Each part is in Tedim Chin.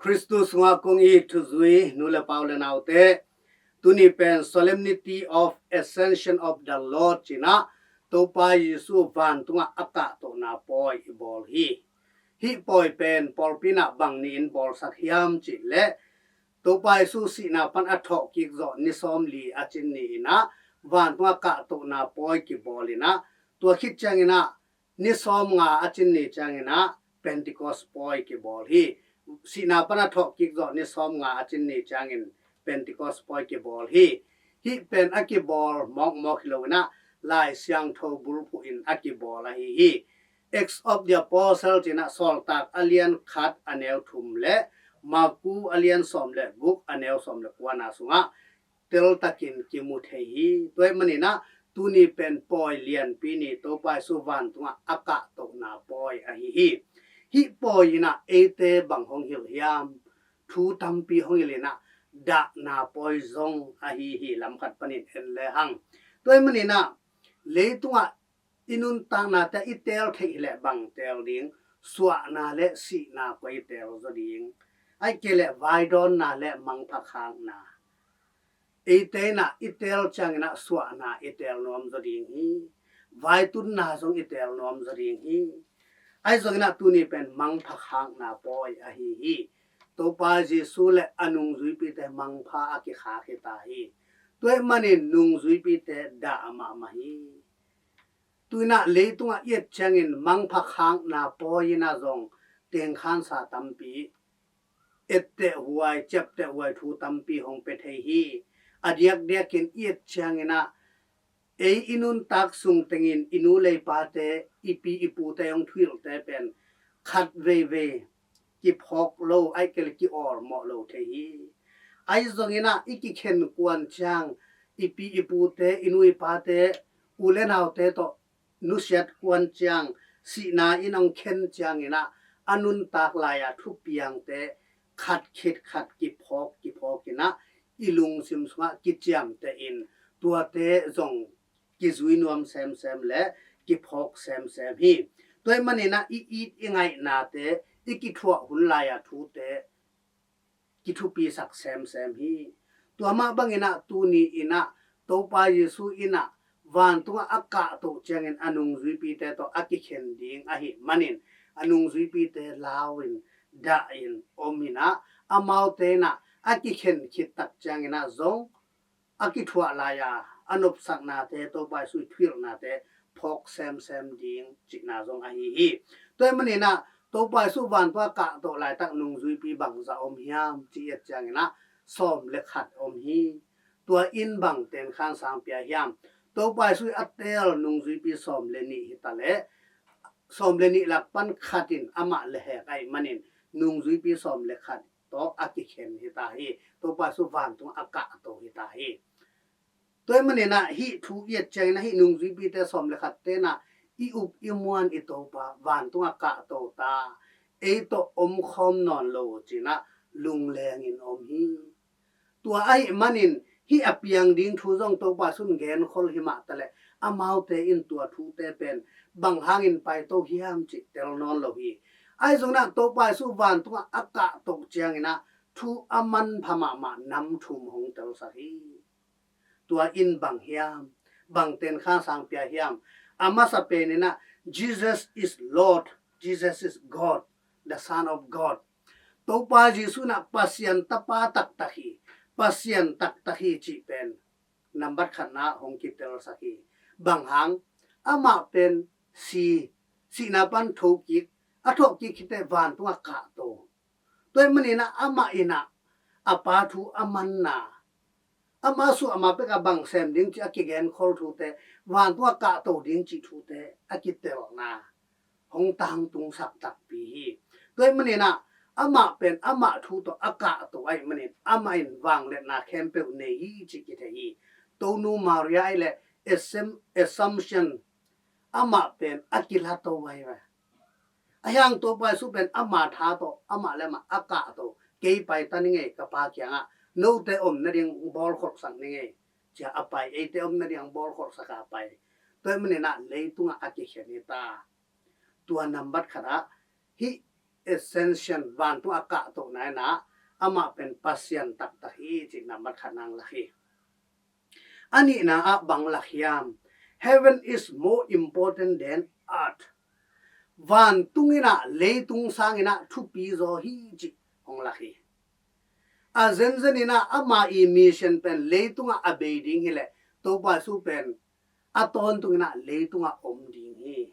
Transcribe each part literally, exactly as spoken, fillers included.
Khristu sungah kong it thuzui nu le pa u le naute, tuni pen Solemnity of Ascension of the Lord ci-in ah Topa Jesu vantungah a kahtohna pawi i bawl hi. Hih pawi pen pawlpi in ah bang ni-in bawlsak hiam cih leh, Topa Jesu sihna pan a thawhkik zawh ni sawmli a cin ni-in ah vantungah kahtohna pawi kibawl in ah, tua khit ciangin ah ni sawmnga a cin ni ciangin ah Pentecost pawi kibawl hi. Sihna pan a thawhkik zawh ni sawmnga a cin ni ciangin Pentecost pawi kibawl hi. Hih pen a kibawl mawkmawk hi lo-in ah Lai Siangtho bulphuh in a kibawl ahi hi. Acts of the Apostle ci-in ah Sawltak a lian khat a neu thum le Marku a lian sawm le guk a neu sawm le kuana sungah teltakin kimu thei hi. Tua ahih manin ah tuni pen pawi lianpi ni, Topa Jesu vantungah a kahtohna pawi ahi hi. Hih pawi in ah eite bang hong hilh hiam? Thu tampi hong hilh in ah dahna pawi zong ahi hi, lam khat panin en lehang. Tua ahih manin ah leitungah i nuntaknate i teel theih hi leh bang teel ding? Suahna le sihna koi i teel zaw ding? Ahih kei leh vaidawnna le mangpha khakna. Eite in ah i teel ciangin ah suahna i teel nuam zaw ding hi. Vaitunna zong i teel nuam zaw ding hi. Ahi zongin ah tuni pen mangpha khakna pawi ahi hi. Topa Jesu le a nungzuipite mangpha a kikhak hi ta hi. Tua ahih manin nungzuipite dah mahmah hi. Tu-in ah leitungah i et ciangin mangpha khakna pawi in ah zong tengkhansa tampi, etteh huai, ciapteh huai thu tampi hong pia thei hi. A diakdiakin i et ciangin ah ei i nuntak sung tengin i nu le i pate, i pi i pute hong thuhilhte pen khat veivei kiphawk lo, ahih kei leh ki-awlmawh lo thei hi. Ahi zongin ah i kikhen kuan ciang, i pi i pute, i nu i pate, u le naute tawh nusiat kuan ciang, sihna in hong khen ciangin ah a nuntak lai-a thupiangte khat khit khat kiphawk kiphawk in ah i lungsim sungah kiciamteh in, tuate zong kizui nuam semsem le kiphawk semsem hi. Tua ahih manin ah i it i ngaihnate, i kithuah hun lai-a thute kithupisak semsem hi. Tua mah bangin ah tuni in ah Topa Jesu in ah vantungah a kahtoh ciangin a nungzuipite tawh a kikhen ding ahih manin a nungzuipite lau in, dah in, om in ah, amaute in ah a kikhen khit tak ciangin ah zong a kithuah lai-a a nopsaknate, Topa Jesu i thuhilhnate phawk semsem ding cihna zong ahi hi. Tua ahih manin ah Topa Jesu vantungah kahtoh laitak nungzuipi bangzah om hiam cih i et ciangin ah sawm le khat om hi. Tua in bang tenkhansang pia hiam? Topa Jesu i a teel nungzuipi sawm le nih hi ta leh, sawm le nih lak pan khat in amah lehhek ahih manin nungzuipi sawm le khat tawh a kikhen hi ta hi. Topa Jesu vantungah a kahto hi ta hi. Tua ahih manin ah hih thu i et ciangin ah hih nungzuipite sawm le khatte in ah i up i muan i Topa vantungah kahto ta, ei tawh omkhawm nawn lo ci-in ah lungleng in om hi. Tua ahih manin hih a piang ding thu zong Topa Jesu in genkhol hi mah ta leh, amaute in tua thute pen bang hangin paito hiam cih tel nawn lo hi. Ahi zongin ah Topa Jesu vantungah a kahtoh ciangin ah thu a manpha mahmah nam thum hong telsak hi. Tua in bang hiam? Bang tenkhansang pia hiam? A masa pen in ah Jesus is Lord, Jesus is God, the Son of God. Topa Jesu in ah Pasian Tapa taktak hi, Pasian taktak hi cih pen nambat khatna hong kitelsak hi. Bang hang? Amah pen si, sihna pan thokik, a thawhkik khit teh vantungah kahto. Tua ahih manin ah amah in ah a Pa thu a manna, amah suah ma pek a bang sem ding cih a kigenkhol thute, vantungah kahto ding cih thute a kitelna hong tangtungsak takpi hi. Tua ahih manin ah amah pen amah thu tawh a kahto ahih manin amah in vangliatna khempeuh nei hi cih kithei hi. Tonu Maria ahih leh Assem-, Assumption, amah pen a kilato ahi ve. Ahi hang Topa Jesu pen ama tha tawh amah le amah a kahto, kei pai ta ning ei ka Pa kiangah, note om nading bawl kholhsak ning ei, ci-a a pai, eite om nading bawl kholhsak a pai. Tua ahih manin ah leitungah a kikhen hi ta. Tua nambat khat ah hih ascension, vantung a kahtohna in ah amah pen Pasian taktak hi cih nambat khat nang lak hi. A nihna ah bang lak hiam? Heaven is more important than earth. Vantung in ah leitung sang in ah thupi zaw hi cih hong lak hi. A zenzen in ah ama i mission pen leitung ah a bei ding hi leh Topa Jesu pen a tawntung in ah leitung ah om ding hi.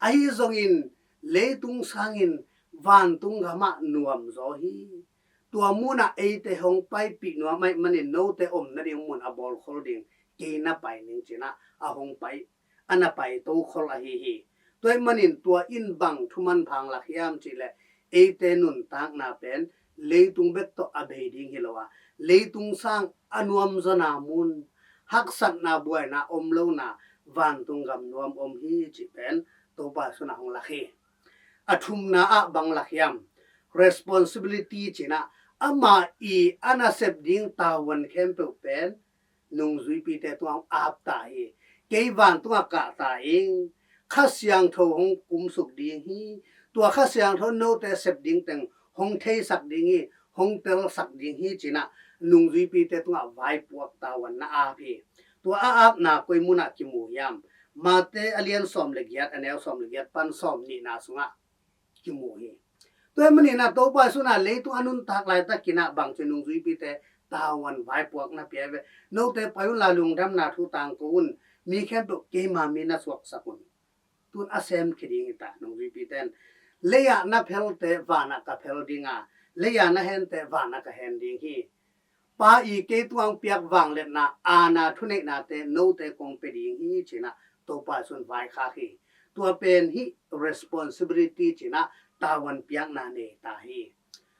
Ahi zongin leitung sangin vantung gam ah nuam zaw hi. Tua mun ah eite hong paipih nuam ahih manin note om nading mun a bawlkhol ding, kei na pai ning ci in ah a hong pai, a na pai tokhol ahi hi. Tua ahih manin tua in bang thuman phang lak hiam cih leh eite nuntakna pen leitung bek tawh a bei ding hi lo a, leitung sang a nuam zawna mun, haksatna buaina om lona vantung gam nuam om hi cih pen Topa Jesu in ah hong lak hi. A thumna ah bang lak hiam? Responsibility ci in ah ama i a nasep ding tavuan khempeuh pen nungzuipite tungah hong ap ta hi. Kei vantung ah kah ta ing, Kha Siangtho hong kumsuk ding hi. Tua Kha Siangtho note sep ding teng hong theisak ding hi, hong telsak ding hi ci in ah nungzuipite tungah vaipuak tavuan na ap hi. Tua a apna koi mun ah kimu hiam? Mate a lian sawm le giat, a neu sawm le giat pan sawm nihna sungah kimu hi. Tua ahih manin ah Topa Jesu in ah leitung a nuntak laitak in ah bang ci, nungzuipite tavuan vaipuak na pia ve. Note pai un la, lungdamna thu tangko un, mi khempeuh keima mi na suaksak un. Tun a sem khia ding hi ta, nungzuipite in. Lei ah na phelte van ah ka phel ding a, lei ah na hente van ah ka hen ding hi. Pa i kei tungah hong piak vangliatna, aana, thuneihnate note kong pia ding hi ci in ah Topa Jesu in vaikhak hi. Tua pen hih responsibility ci in ah tavuan piakna nei ta hi.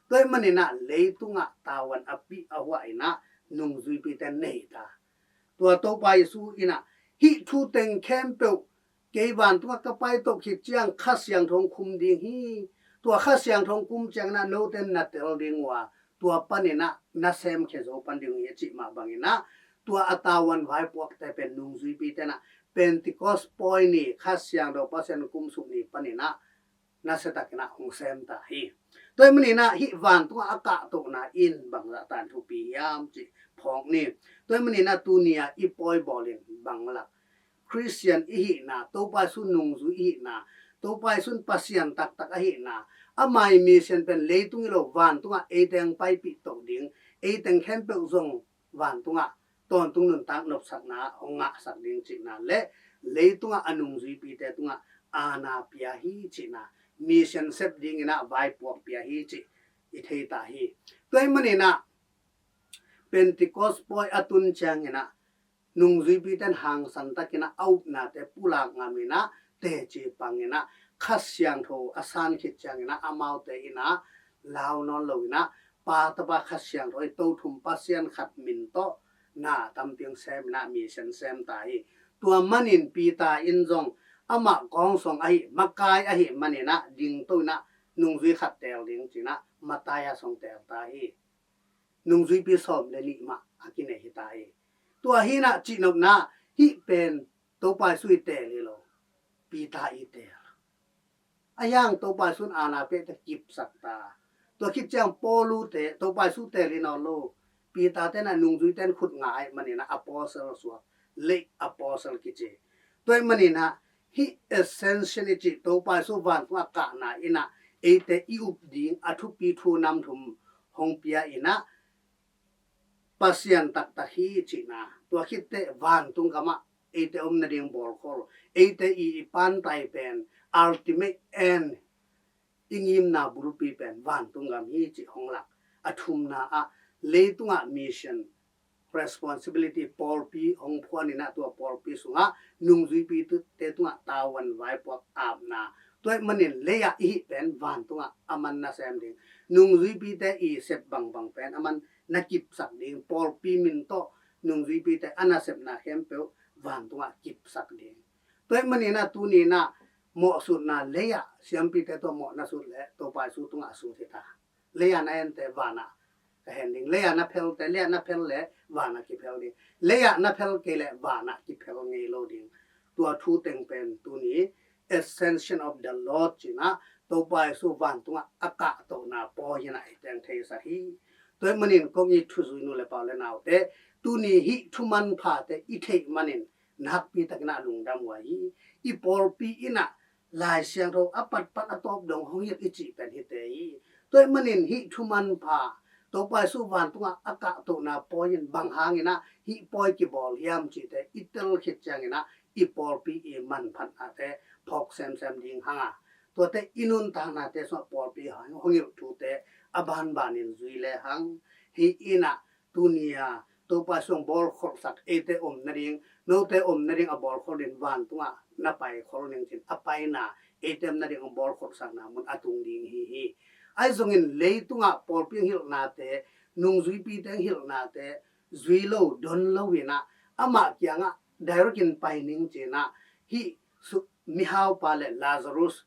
Tua ahih manin ah leitung ah tavuan a pih a huah in ah nungzuipite nei ta. Tua Topa Jesu in ah hih thu teng khempeuh kei vantung ah ka pai toh khit ciang Kha Siangtho hong khum ding hi. Tua Kha Siangtho hong kum ciangin ah note in na tel ding uh a, tua panin ah na sem khia zo pan ding uh hi a cih mah bangin ah tua a tavuan vaipuakte pen nungzuipite in ah Pentecost pawi ni, Kha Siangtho Pasian kumsuk ni panin ah nasia takin ah hong sem ta hi. Tua ahih manin ah hih vantung ah a kahtohna in bangzah tan thupi hiam cih phawk ni. Tua ahih manin ah tuni ah i pawi bawl in bang lak Khristian i hihna, Topa Jesu nungzui i hihna, Topa Jesu in Pasian taktak ahihna, ama i mission pen leitung hi lo vantung ah eite hong paipih toh ding, eite khempeuh zong vantung ah tawntung nuntak nopsakna hong ngahsak ding cihna le leitung ah a nungzuipite tungah aana pia hi cihna, mission sep dingin ah vaipuak pia hi cih i thei ta hi. Tua ahih manin ah Pentecost pawi a tun ciangin ah nungzuipite in hangsan takin ah a upnate pulak ngamin ah teci pangin ah Kha Siangtho a san khit ciangin ah amaute in ah lau nawn loin ah Pa, Tapa, Kha Siangtho i Tothum Pasian khat min tawh na tampi hong semin ah mission sem ta hi. Tua manin Peter in zong amah kawngsong ahi, makai ahih manin ah dingto in ah nungzui khat teel ding ci in ah Matthias hong teel ta hi. Nungzuipi sawm le nih mah a kinei hi ta hi. Tua hi in ah cihnopna, hih pen Topa Jesu i teel hi lo, Peter i teel. A hiang Topa Jesu in aana piakte kipsak ta. Tua khit ciang Paulu te, Topa Jesu teel hi nawn lo, Peter te in ah nungzuite in khut nga ahih manin ah apostle suak, late apostle kici. Tua ahih manin ah hih ascension i cih Topa Jesu vantung ah kahna in ah eite i up ding a thupi thu nam thum hong pia in ah Pasian taktak hi cihna, tua khit teh vantung gam ah eite om nading bawlkhol, eite i, i pantai pen, ultimate end, i ngimna bulpi pen vantung gam hi cih hong lak. A thumna ah leitung ah mission responsibility, pawlpi hong phuan in ah tua pawlpi sungah nungzuipite tungah tavuan vaipuak apna. Tua ahih manin lei ah i hih pen vantung ah a man na sem ding, nungzuipite i sep bangbang pen a man na kipsak ding, pawlpi min tawh nungzuipite a nasepna khempeuh vantung ah kipsak ding. Tua ahih manin ah tuni in ah mawhsutna, lei ah siampite tawh mawh na sut leh Topa Jesu tungah sut hi ta. Lei ah na hente van ah ka hen ding. Lei ah na phelte, lei ah na phel leh van ah kiphel ding. Lei ah na phel kei leh van ah kiphel ngei lo ding. Tua thu teng pen tuni Ascension of the Lord cihna, Topa Jesu vantungah a kahtohna pawi in ah i teng theisak hi. Tua ahih manin kong it thuzui nu le pa u le naute, tuni hih thu manphate i theih manin nakpi takin ah lungdam uh ahi hi. I pawlpi in ah Lai Siangtho a patpat a tawp dong hong hilh i cih pen hite hi. Tua ahih manin hih thu manpha, Topa Jesu vantungah a kahtohna pawi in bang hangin ah hih pawi kibawl hiam cihte i tel khit ciangin ah i pawlpi i manphatnate phawk semsem ding hang a, tuate i nuntaknate sungah pawlpi hong hilh thute a banbanin zui le hang. Hih in ah tuni a Topa Jesu hong bawlkholhsak eite om nading, note om nading a bawlkholh ding, vantungah na paikhol ning cin a paina eite om nading hong bawlkholhsakna mun a tung ding hi hi. Ahi zongin leitungah pawlpi hong hilhnate, nungzuipite hong hilhnate zui lo, don lo in ah amah kiangah direct in pai ning cin ah hih su-, mihaupa le Lazarus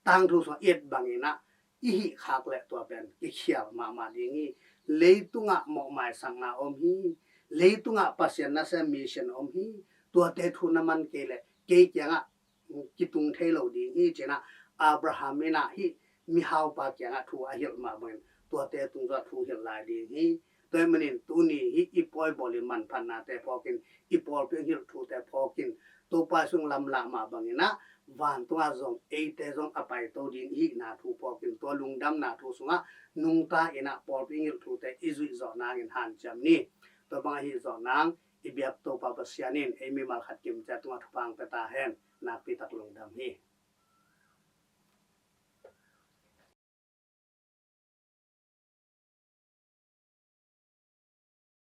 tangthu sungah i et bangin ah i hih khak leh tua pen kikhial mahmah ding hi. Leitungah mawhmaisakna om hi. Leitungah Pasian nasem mission om hi. Tuate thu na man kei leh kei kiangah kitung thei lo ding hi cin ah Abraham in ah hih mihaupa kiangah thu a hilh mah bangin tuate tung zong thu hilh lai ding hi. Tua ahih manin tuni hih i pawi bawl i manphatnate phawkin, i pawlpi hong hilh thute phawkin, Topa Jesu hong lamlah mah bangin ah vantungah zong eite zong a paito ding i hihna thu phawkin, tua lungdamna thu sungah nungta in ah pawlpi hong hilh thute i zuih zawh nangin hanciam ni. Tua bang ahi zawh nang i biak Topa Pasian in ei mimal khat kimciat tungah thupha hong pia ta hen. Nakpi tak lungdam hi.